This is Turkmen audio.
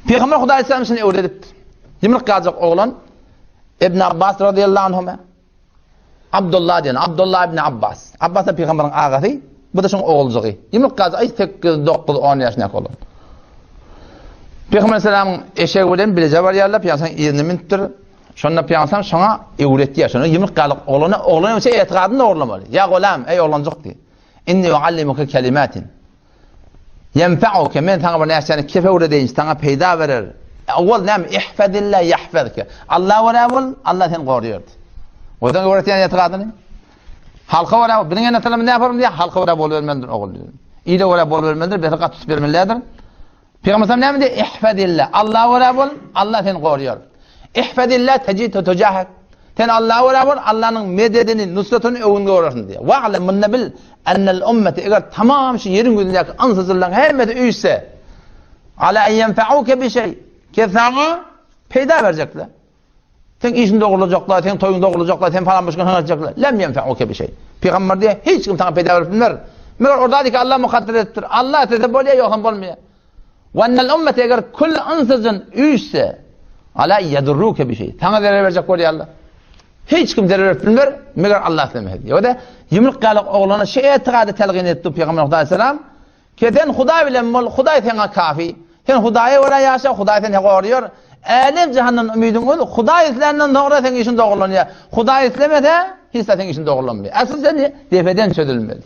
Peygamber Hudaý aleyhisselam şunu öwredipdir. Ýumruk ýaljak oglan Ibn Abbas radiyallahu anhuma Abdullah diýen, Abdullah ibn Abbas. Abbas da peygamberin agasy, bu da şoň oguljygy. Ýumruk ýaljak aý 8, 9, 10 ýaşyndaky oglan. Peygamber aleyhisselamyň eşegi bilen bileje barýarlar, Peygamber yzyna münüpdir. Şonda Peygamber şoňa öwretýär. Şonda ýumruk ýalyk oglana, oglana üçin etigadyny dogrulamaly. Ýa golam, eý oglanjyk diý. Inni uallimuke kelimatin. Ýenfa'uke, men saňa bir närseni kep öwredeýin, saňa peýda berer. Owal näme? Ihfazillah ýahfazke. Alla görä bol, Alla seni goraýar. Odan öwretýän etigadyny. Halka görä, biziň ene atalymyz näme yaparym diýär, halka görä bolubermelidir ogul diýär. Ile görä bolubermelidir, beter gaty tutup bermelidir. Pygamber näme diýär? Ihfazillah. Alla görä bol, Alla seni goraýar. Ihfazillah tejid tujahak. Sen Allaha görä bol, Allanyň mededini, nusratyny öňüňde görersiň diýär. Wa'lem munda bil, ennel ummeti eger tamam şu ýeriň ýüzündäki ynsyzlaryň hemmesi üýşse, ala en ýenfa'uke bi şeý, ki saňa peýda berjekler. Seň işiňi dogrulajaklar, seň toýuňy dogrulajaklar, sen falan başga hyzmat etjekler. Lem ýenfa'uke bi şeý. Pygamber diýär, hiç kim saňa peýda berip bilmer. Meger orada ki Allah mukadder edipdir. Allah islese bolýar, ýogsam bolmaýar. Wennel ummete eger kül ynsyjyn üýşse, ala ýedurruke bi şeý. Saňa zerer berjek bolýarlar. Hiç kim zerer berip bilmer, meger Allah islemese. Ýa-da ýumruk ýaly oglana şu etigady telgin etdi Pygamber Hudaý salam. Ki sen Hudaý bilen bol, Hudaý saňa kafi. Sen Hudaýa görä ýaşa, Hudaý seni goraýar. Älem jahandan umydyň ol, Hudaý isländen soňra seň işiň dogrulanýar. Hudaý islemese, hiç zat seň işiň dogrulanmaýar. Asyl seni depeden çözülmeli.